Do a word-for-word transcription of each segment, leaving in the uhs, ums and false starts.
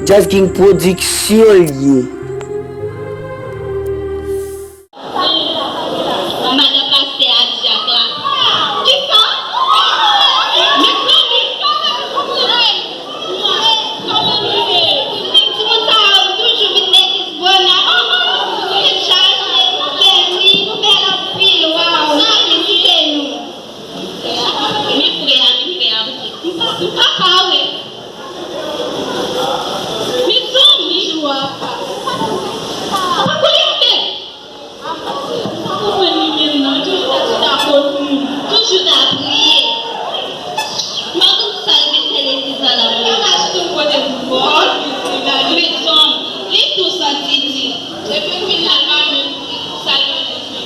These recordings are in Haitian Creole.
Jazz King Production l ye. Madan pastè a dyak la. Kisa? Mezanmi, kòman nou ye? Kòman nou ye? Menm timoun sa yo toujou vin legliz bonè. Tèt chaje, nou bèl, wi, nou bèl anpil. Waw, nou felisite nou. Men frè a, men frè a, m pa, m pa pa wè. Mezanmi. Papa, kote w te? M pa konprann li menm non, toujou ta chita kot moun, toujou ta priye. M pa konn sa l vin fè legliz la la. Li pa achte yon kote pou kò l, mezanmi, li tou santi di. Depi l vin la, l pa menm sa l manje sou.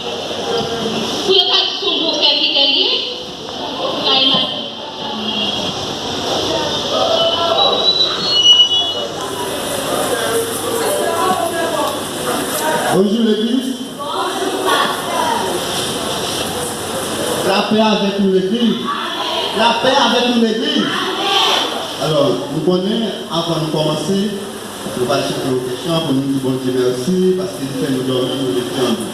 Pou yo ta di se yon bon sèvitè l ye, sa e madi. Bonjou legliz. Lapè avèk nou legliz. Lapè avèk nou legliz. Alò, nou konnen, avan nou kòmanse, nou pral chante yon kesyon pou nou di Bondye mèsi paske li fè nou dòmi, nou leve anvi.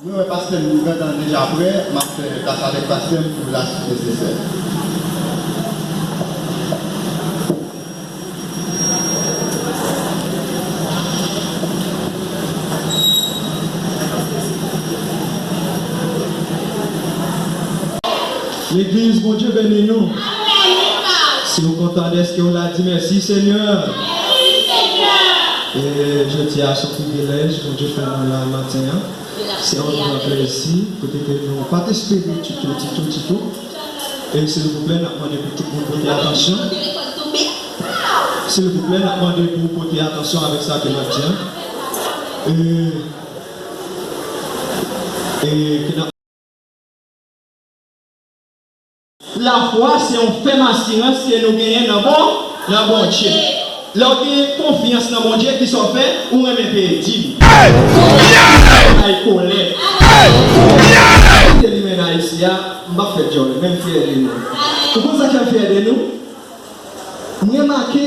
Mwen wè pastè m gentan deja prè, m ap fè plas avèk pastè m pou la suite nécessaire. Legliz, Bondye beni nou. Si w kontan dèske w la, di mèsi, Senyè. E jodi a, se yon privilèj Bondye fè nou la maten an. Se yon gran plezi, kote ke nou pa t espere ditou, ditou, ditou. E silvouplè, n ap mande pou tout moun pote atansyon. Silvouplè, n ap mande pou w pote atansyon avèk sa ke m ap di an. E, e ke n ap Lafwa se yon fèm asirans ke nou genyen nan Bon, nan Bondye. Lè w gen konfyans nan Bondye, kisa w fè? Ou renmen peye dim. Ou bay kolèk. Kite limena isi a, m p ap fè djòl, men m fyè de nou. Ou konn sa k fè m fyè de nou? M remake,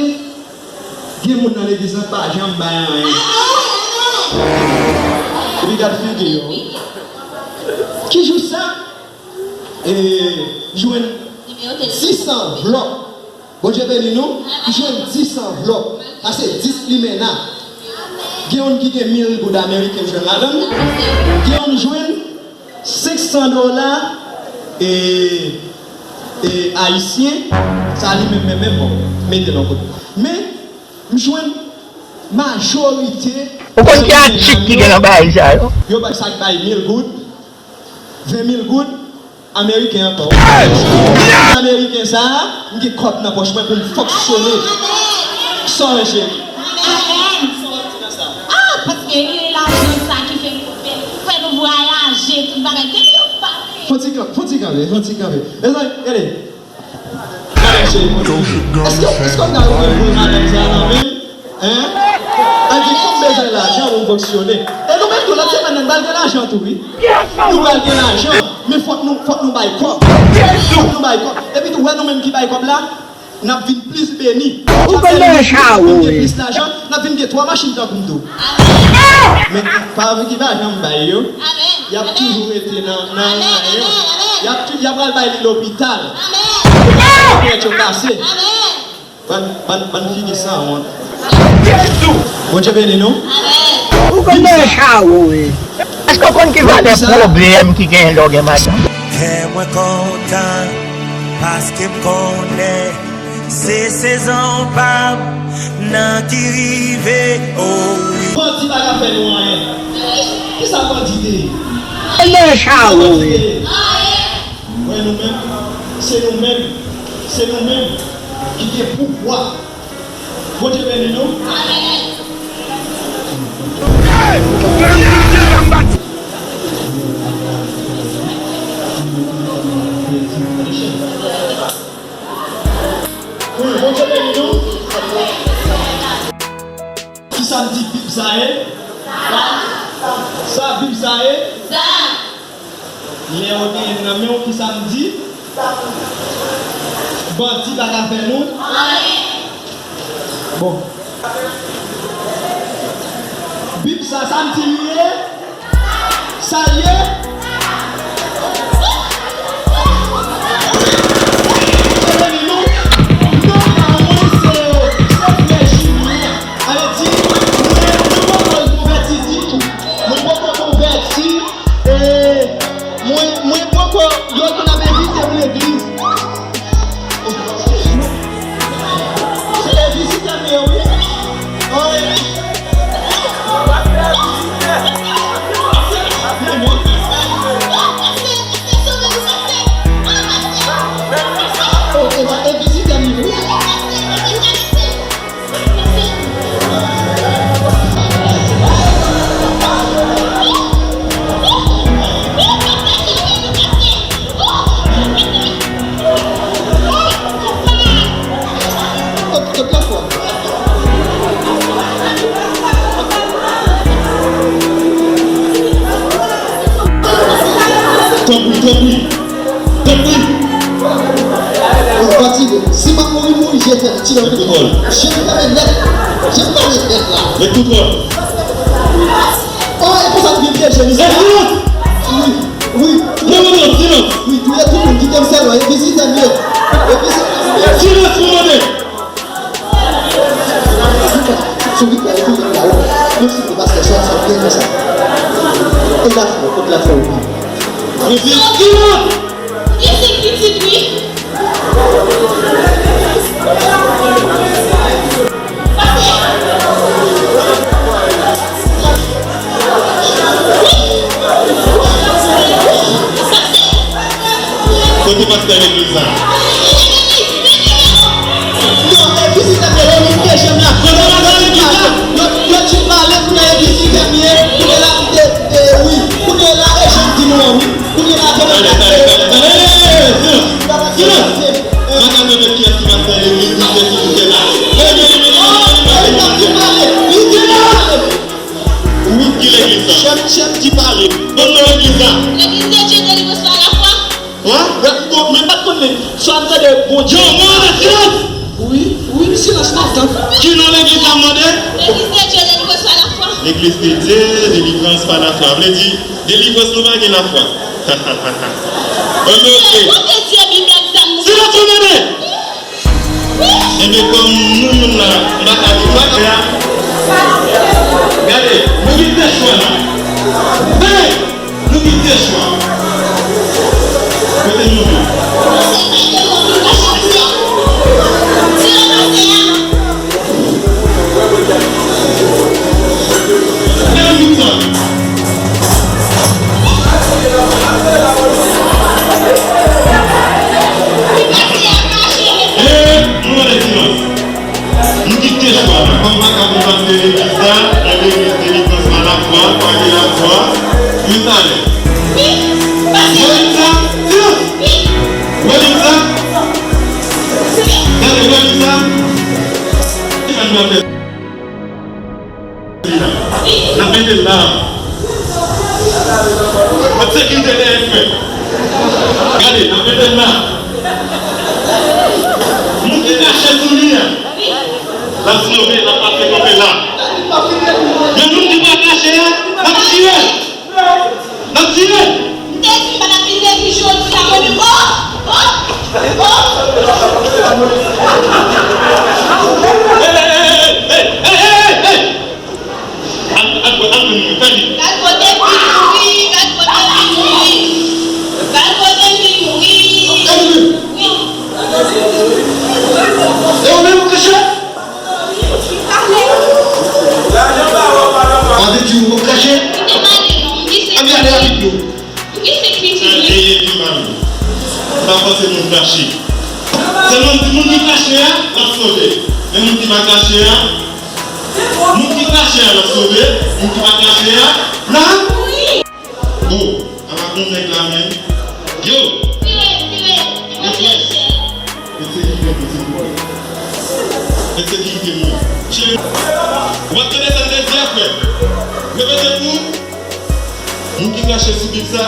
gen moun nan legliz la k pa janm bay anyen. Epi gad figi yo. Ki jou sa? E, jwenn dis anvlòp. Bondye beni nou. M jwenn dis anvlòp. Sa se dis limena. Gen youn ki gen mil goud ameriken m jwenn ladan l. Gen youn jwenn senk san dola, e, e, ayisyen. Sa li menm, menm, menm, bon, mete l yon kote. Men, m jwenn majorite. Ou konn ki atik ki gen nan bagay sa yo? Yo bay sa k bay mil goud, ven mil goud ameriken ankò. Ameriken sa a, m gen kòb nan pòch mwen pou m fonksyone san rejte. Ah, paske e lajan sa ki fè, fè nou vwayaje, tout bagay. Depi yo pa peye. Fon ti kan-, fon ti kanpe, fon ti kanpe. Mezanmi, gade. Gade, cheri, fon ti kanpe. Èske, èske w ta renmen pou madanm sa nan men m? Hein? Ann di, fò m bezwen lajan pou m fonksyone. E nou menm tou, lòt semèn nan, n pral gen lajan tou, wi. Nou pral gen lajan, men fòk nou, fòk nou bay kòb. Fòk nou bay kòb. Epi tou, wè nou menm ki bay kòb la, n ap vin plis beni. Ou konn nan chawo, wi. N ap vin gen plis lajan, n ap vin gen twa machin tankou m tou. Men pa vin ki pa janm bay yo. Y ap toujou rete nan, nan, nan yo. Y ap tou, y ap pral bay li lopital. Pou kèk yo kase. Bann, bann, bann figi sanwont. Bondye beni nou. Ou konn nan chawo, wi. Èske w konn ki valè pwoblèm ki genyen lè w gen madanm? Kè mwen kontan, paske m konnen se sezon pa m nan ki rive, o wi. Bandi pa ka fè nou anyen. Kisa bandi te ye? Nan chawo, wi. Wè nou menm, se nou menm, se nou menm ki gen pouvwa. Bondye beni nou. Wi, Bondye beni nou. Kisa m di Bib sa ye? Sa Bib sa ye? Lè w genyen nan men w, kisa m di? Bandi pa ka fè nou anyen. Bon. Bib sa, sa m di li ye? Sa l ye? Chèlbè, nou, non pa mwen se, se frè Jimmy. Sa vle di, mwen, mwen poko konvèti ditou. Mwen poko konvèti. E mwen, mwen poko, yo konn ap envite m legliz. Se vizitè m ye, wi. Wi. Oh, e pa, e vizitè m ye, wi. Tanpri, tanpri. Tanpri. Ou fatige. Si m ap mouri, mouri, je fèmen. Tire. Met kontwòl. Je fèmen nèt. Je fèmen nèt la. Met kontwòl. Oh, e konsa nou vin vye je. Wi. Wi. Silans, silans. Wi, touye tout moun, kite m sèlman. E vizitè m ye. E vizitè m ye. Silans, mwen mande. Sou vit la, e vizitè m la. Menm si se pastè, sòt, sòt, byen konsa. E la fè, kot la fè, wi. Silans. Li se pitit, wi. Kote pastè legliz la? Non, e vizitè m yo, yo vin vye je m la. Yo, yo di m ale, kounye a e vizitè m ye, kounye la m te, e, wi, kounye la e jan m di nou an, wi. Kounye la, kounye la. Talè, talè, talè, talè. Silans! Silans! M pa ka tande kiyès ki pastè legliz, kiyès ki pastè la. Vini, vini, vini, vini, vini, vini. Wi, ki legliz sa? Chèf, chèf, di pale. Bon, non, legliz sa. L'église de Dieu, délivrance par la foi. Hein? Wè, bon, men pa t konn men. Sa m tande Bondye. Yo, mwen nan silans. Wi, wi, silans nan tan. Ki non legliz sa, mande? L'église de Dieu, délivrance par la foi. L'église de Dieu, délivrance par la foi. Vle di, delivrans nou pa gen lafwa. Enben, oke. Silans, mwen mande. Enben, kòm nou youn la, m pa ka di m pa ka. Gade, nou gen de chwa la. Hey! Nou gen de chwa. Kote nou ye? Lè nou gen tan. Eh, nou anlè silans. Nou gen de chwa la. Kòm m pa ka konprann de legliz la, nan legliz delivrans pa lafwa, pa gen lafwa, nou talè. Wè lim sa? Silans! Wè lim sa? Gade, wè lim sa? Ki sa nou ap fè? N ap mete l la. Kot sekirite dèyè frè? Gade, n ap mete l la. Moun ki kache sou li a, l ap sove, l ap pase kanpe la. Men moun ki pa kache a, n ap tiye. N ap tiye. M te di m pa t ap vin legliz jodi a, mwen menm. Oh! Oh! Oh! Hey, hey, hey, hey, hey, hey, hey, hey! Al, al, al, al, al, al, al. Gad kote m vin mouri, gad kote m vin mouri. Gad kote m vin mouri. Wi. E ou menm ou kache? Anvi di ou kache? Anvi ale rapid nou. Sa dèyè li pa nou. M pa panse moun kache. Sèlman m di moun ki kache a, l ap sove. Men moun ki pa kache a, moun ki kache a, l ap sove. Moun ki pa kache a, l ap mouri. Bon, ala gon nèg la menm. Yo! Yo frè! Ensekirite, ensekirite. Ensekirite, mwen. Cheri, w ap tande sa m te di a, frè? Repete pou moun ki kache sou Bib sa.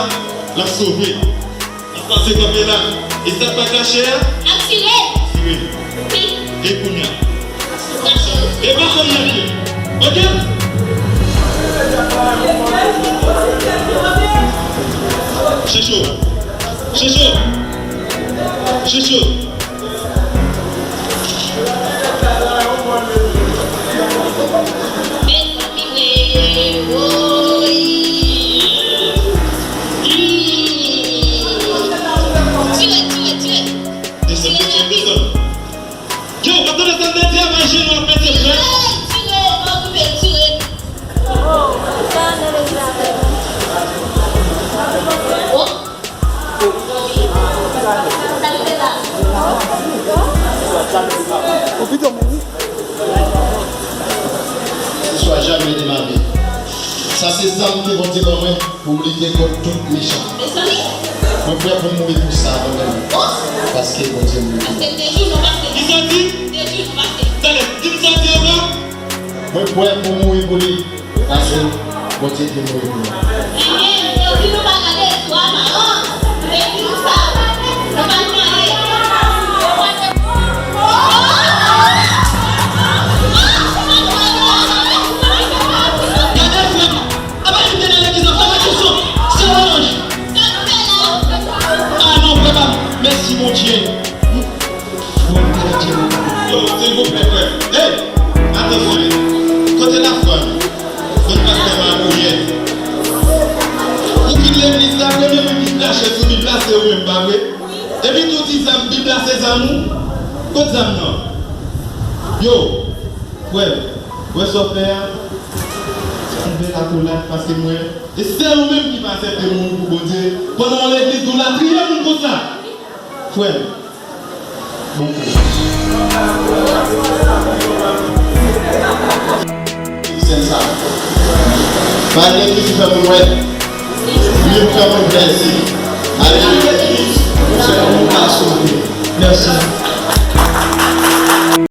L ap sove. L ap pase kanpe la. E sa k pa kache a? N ap tire. Tire. Wi. E kounye a? Kache. E pa fè anyen. Ok? Chèche w. Chèche w. Chèche w. Mezanmi, wi, woy. Hmm. Tire, tire, tire. Desann, desann, desann. Yo, w ap tande sa m te di a, bay jenou ap pete frè. Tire, tire, pa okipe l, tire. Oh. Ou pito moun. Siswa jamè de ma vi. Sa se zam ke Bondye ban mwen pou m lite kont tout mechan. Mezanmi! Mwen prè pou m mouri pou sa, mwen menm. Oh! Paske Bondye mouri pou mwen. Paske de jou nou pase. Ki sa di? De jou nou pase. Tande, di m sa di ankò. Mwen prè pou mouri pou li, paske Bondye te mouri pou mwen. Enhen, yo di nou pa gade istwa maran, yo di nou sa, nou pa gade. Gade frè m, apa li te nan legliz la, fè m kesyon, se louanj. Ah non, frè pa m, mèsi Bondye. Yo, silvouplè, frè. Hey! Atansyon, kote lafwa nou? Kot pastè Mario ye? Ou kite legliz la, premye moun ki krache sou Bib la, se ou menm, pa vre? Epi tou di zam, Bib la se zam ou? Kot zam nan? Yo, frè, wè sa w fè a? Yon bèl akolad, paske mwen, e sèl ou menm ki pa aksepte mouri pou Bondye, pandan yon legliz nou latriye moun konsa. Frè m, bon kouraj. Sèn sa. Pa gen ki fè moun wè. Li fè moun plèzi.